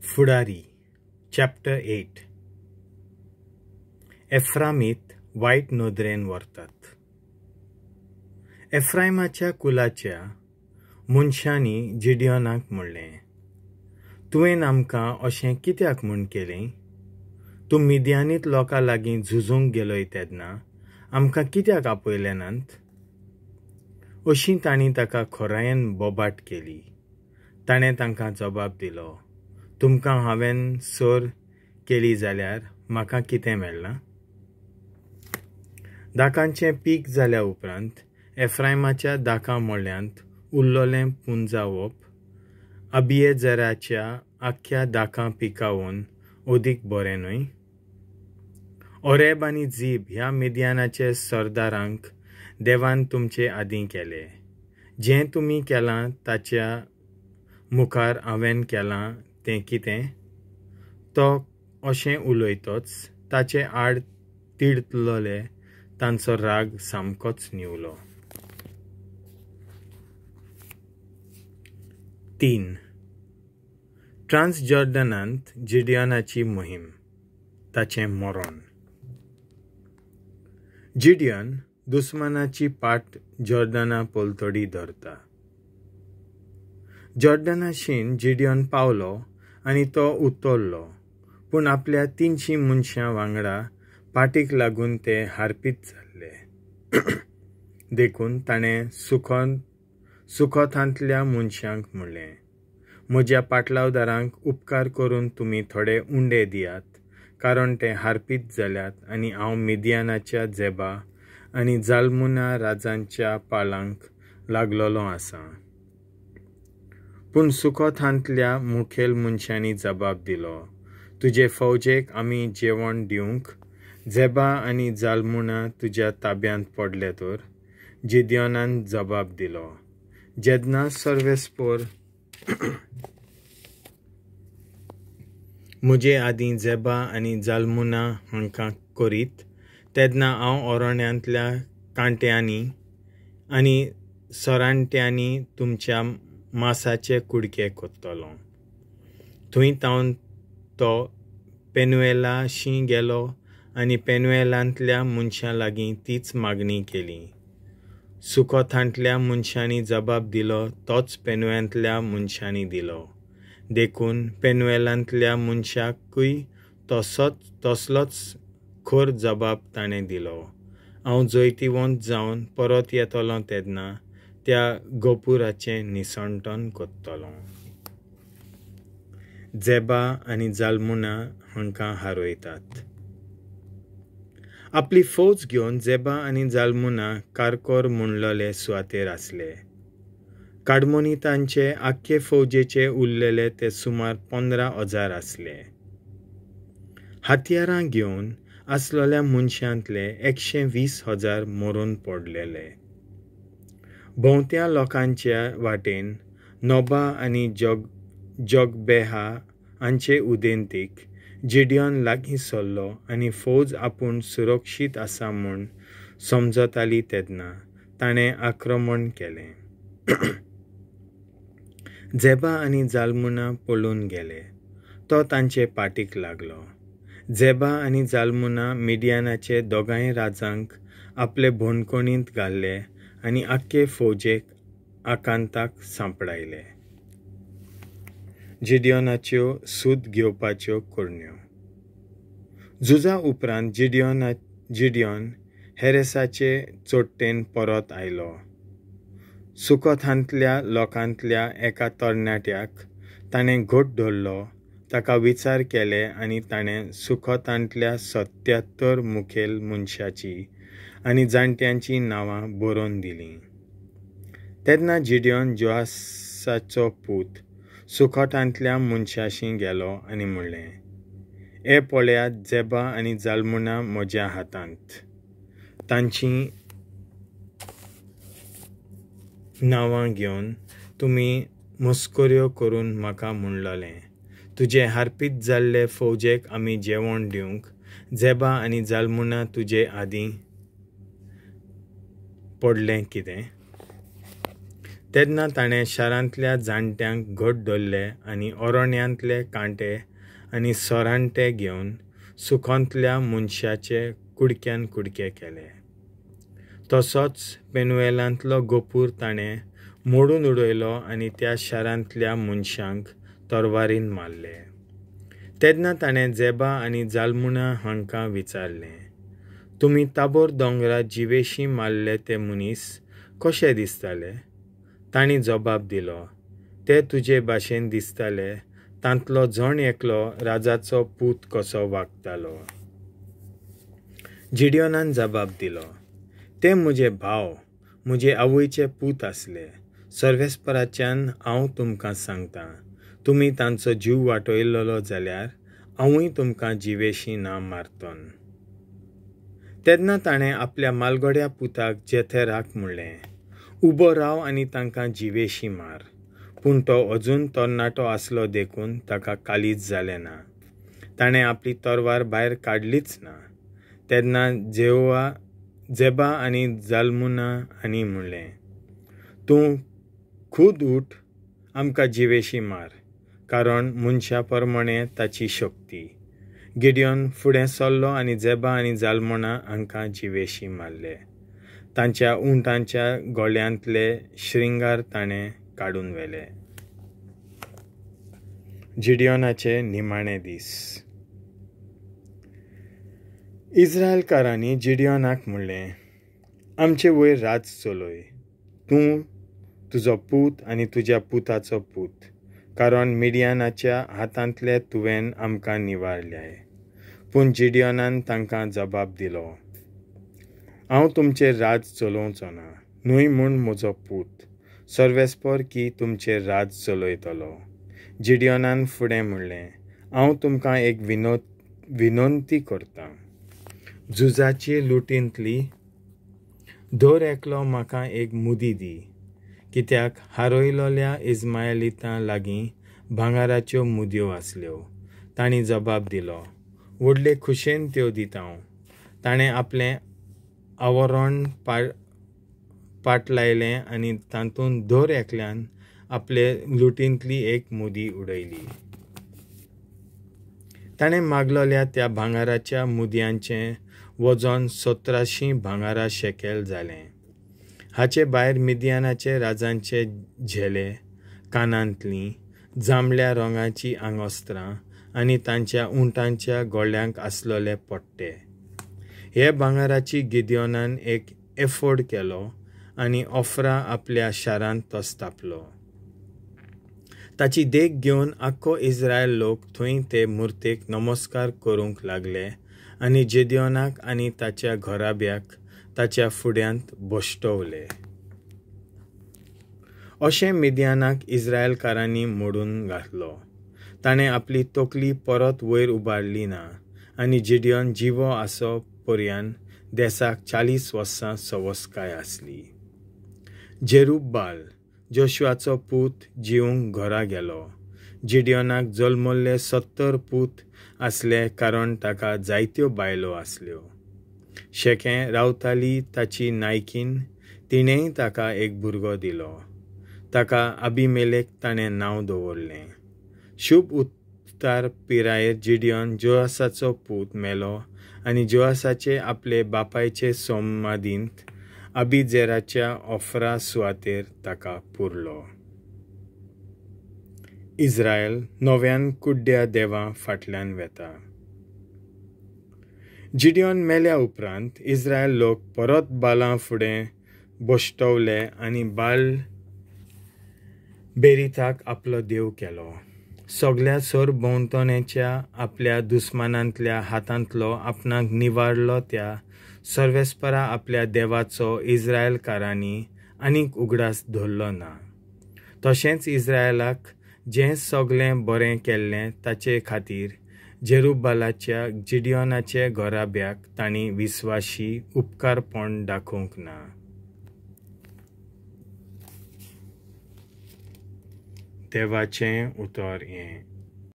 फुडारी चॅप्टर 8. एफ्रामीत वायट नदरेन व्हरतात. एफ्रायमाच्या कुलाच्या मनशांनी जिडियोनाक म्हणलें, तुवें आमकां अशें कित्याक म्हूण केलें? तूं मिद्यानीत लोकां लागीं झुजूंक गेलोय तेन्ना आमकां कित्याक आपयले नात? अशी तांणी ताका खोरायेन बोबाट केली. ताणें तांकां जबाब दिलो, तुमकां हांवें सर केली जाल्यार म्हाका कितें मेळ्ळां? दाकांचें पीक जाल्या उपरांत एफ्रायमाच्या दाकां मोळ्यांत उरलेलें पुंजावप अबिएजराच्या आख्ख्या दाकां पिकावन अदीक बरें न्हय? ओरेब आनी झीब ह्या मिद्यानाचे सरदारांक देवान तुमचे आदीं केले. जें तुमी केलां ताच्या मुखार हांवें केलां तें कितें? तो अशें उलयतच ताचे आड तिडतले तांचो राग सामकोच न्हिवलो. 3. ट्रान्सजॉर्डनांत जिडियोनाची मोहीम, ताचें मरण. जिडियन दुस्मानाची पाट जॉर्डना पलतडी धरता. जॉर्डनाशीन जिडियन पावलो आनी तो उतरलो, पूण आपल्या 300 मनशां वांगडा पाटीक लागून ते हारपीत जाल्ले. देखून ताणें सुखोथांतल्या मनशांक म्हणलें, म्हज्या पाटलावदारांक उपकार करून तुमी थोडे उंडे दियात, कारण ते हारपीत जाल्यात आनी हांव मिद्यानाच्या झेबा आनी जालमुना राजांच्या पालांक लागलोलो आसा. पूण सुखोथांतल्या मुखेल मनशांनी जबाब दिलो, तुजे फौजेक आमी जेवण दिवंक झेबा आनी जालमुना तुज्या ताब्यांत पडले तर? जिडियोनान जबाब दिलो, जेन्ना सर्वेस्पोर म्हजे आदीं झेबा आनी जालमुना हांकां करीत तेन्ना हांव अरण्यांतल्या कांट्यांनी आनी सरांट्यांनी तुमच्या मासाचे कुडके कोत्तलो. थंय तावन तो पेनुएलाशी गेलो आनी पेनुएलांतल्या मनशां लागीं तीच मागणी केली. सुखोथांतल्या मनशांनी जबाब दिलो तोच पेनुएलांतल्या मनशांनी दिलो. देखून पेनुएलांतल्या मनशाकूय तसलोच खर जबाब ताणें दिलो. हांव जैतिवंत जावन परत येतलो तेन्ना त्या गोपुराचें निसंटन करतलो. झेबा आनी जालमुना हांकां हारयतात. आपली फौज घेवन झेबा आनी जालमुना कारकोर म्हणलेले सुवातेर आसले. काडमोनितांचे आख्खे फौजेचे उरलेले ते सुमार 15,000 आसले. हत्यारां घेवन आसलेल्या मनशांतले 120,000 मरून पडलेले. भोंवत्या लोकांच्या वाटेन नोबा आनी जोगबेहा हांचे उदेंतीक जिडियोन लागीं सरलो आनी फौज आपूण सुरक्षीत आसा म्हूण समजताली तेन्ना ताणें आक्रमण केलें. झेबा आनी जालमुना पळून गेले. तो तांचे पाटीक लागलो. झेबा आनी जालमुना मिडियानाचे दोगांय राजांक आपले भोणकोणींत घाल्ले आनी आख्खे फौजेक आकांताक सांपडायले. जिडियोनाच्यो सूद घेवपाच्यो करण्यो. झुजा उपरांत जिडियोन हेरेसाचे चोडटेन परत आयलो. सुखोथांतल्या लोकांतल्या एका तरणाट्याक ताणें घट धरलो, ताका विचार केले आनी ताणें सुखोथांतल्या 77 मुखेल मनशाची आनी जाणट्यांचीं नांवां बरोवन दिलीं. तेन्ना जिडियोन जोआसाचो पूत सुखोटांतल्या मनशाशी गेलो आनी म्हणलें, हे पळयात, झेबा आनी जालमुना म्हज्या हातांत. तांचीं नांवां घेवन तुमी मस्कऱ्यो करून म्हाका म्हणलेलें, तुजे हारपीत जाल्ले फौजेक आमी जेवण दिवंक झेबा आनी जालमुना तुजे आदीं पडलें कितें? तेन्ना ताणें शारांतल्या जाणट्यांक घट धरले आनी अरण्यांतले कांटे आनी सोरांटे घेवन सुखोंतल्या मनशाचे कुडक्यान कुडके केले. तसोच पेनुएलांतलो गोपूर ताणें मोडून उडयलो आनी त्या शारांतल्या मनशांक तरवारीन मारले. तेन्ना ताणें जेबा आनी जालमुना हांकां विचारलें, तुमी ताबोर दोंगरा जिवेशी मारले ते मनीस कशे दिसताले? तांणी जबाब दिलो, ते तुजे भाशेन दिसताले, तांतलो जण एकलो राजाचो पूत कसो वागतालो. जिडियोनान जबाब दिलो, ते म्हजे भाव, म्हजे आवयचे पूत आसले. सर्वेस्पराच्यान हांव तुमकां सांगतां, तुमी तांचो जीव वाटयल्लो जाल्यार हांवूय तुमकां जिवेशी ना मारतन. तेन्ना ताणें आपल्या मालगड्या पुताक जेथेराक म्हणलें, उबो राव आनी तांकां जिवेशी मार. पूण तो अजून तरणाटो आसलो देखून ताका कालीज जालें ना. ताणें आपली तरवार भायर काडलीच ना. तेन्ना जेबा आनी जालमुना आनी म्हणलें, तूं खूद उठ, आमकां जिवेशी मार, कारण मनशा प्रमाणें ताची शक्ती. गिडियोन फुडें सरलो आनी जेबा आनी जालमुना हांकां जिवेशी मारले. तांच्या उंटांच्या गळ्यांतले श्रृंगार ताणें काडून व्हेले. जिडियोनाचे निमाणे दीस. इस्रायलकारांनी जिडियोनाक म्हणलें, आमचे वयर राज चलय, तूं, तुजो पूत आनी तुज्या पुताचो पूत, कारण मिडियानाच्या हातांतले तुवें आमकां निवारल्याय. पूण जिडियोनान तांकां जबाब दिलो, हांव तुमचेर राज चलोवचो ना, न्हय म्हूण म्हजो पूत सर्वेस्पर की तुमचेर राज चलयतलो. जिडियोनान फुडें म्हणलें, हांव तुमकां एक विनंती करतां, झुजाची लुटींतली दर एकलो म्हाका एक मुदी दी, कित्याक हारयलोल्या इस्मायलितां लागीं भांगराच्यो मुदयो आसल्यो. तांणी जबाब दिलो, व्हडले खुशेन त्यो दिता हांव. ताणें आपलें आवरण पाटलायलें आनी तातूंत दर एकल्यान आपले लुटींतली एक मुदी उडयली. ताणें मागलोल्या त्या भांगराच्या मुदयांचें वजन 1700 भांगरा शेकेल जालें. हाचे भायर मिदियानाचे राजांचे झेले, कानांतलीं जांबळ्या रंगाचीं आंगवस्त्रां आनी तांच्या उंटांच्या गळ्यांक आसलेले पट्टे. हे भांगराची गिदियोनान एक एफोर्ड केलो आनी ऑफ्रा आपल्या शारांत तो स्थापलो. ताची देख घेवन आख्खो इस्रायल लोक थंय ते मुर्तेक नमस्कार करूंक लागले आनी जेदियोनाक आनी ताच्या घराब्याक ताच्या फुड्यांत बश्टवले. अशें मिदियानाक इस्रायलकारांनी मोडून घातलो. ताणें आपली तकली परत वयर उबारली ना आनी जिडियोन जिवो आसो पर्यान देसाक 40 वर्सां सवसकाय आसली. जेरुब्बाल जोशुआचो पूत जिवंक घरा गेलो. जिडियोनाक जल्मल्ले 70 पूत आसले, कारण ताका जायत्यो बायलो आसल्यो. शेकें रावताली ताची नायकीन, तिणेंय ताका एक भुरगो दिलो. ताका अबिमेलेक ताणें नांव दवरलें. शुभ उत्तर पिरायेर जिडियोन जोआसाचो पूत मेलो आनी जोआसाचे आपले बापायचे सोमादींत अबिजेराच्या ऑफ्रा सुवातेर ताका पुरलो. इस्रायल नव्यान कुड्ड्या देवां फाटल्यान वेता. जिडियोन मेल्या उपरांत इस्रायल लोक परत बालां फुडें बश्टवले आनी बाल बेरिताक आपलो देव केलो. सगल्या सरभोंवतणेच्या आपल्या दुस्मानांतल्या हातांतलो आपणाक निवारलो त्या सर्वेस्परा आपल्या देवाचो इस्रायलकारांनी आनीक उगडास धरलो ना. तशेंच इस्रायलाक जें सगळें बरें केल्लें ताचे खातीर जेरुब्बालाच्या जिडियोनाचे घराब्याक तांणी विस्वाशी उपकारपण दाखोवंक ना. देवाचें उतर हें.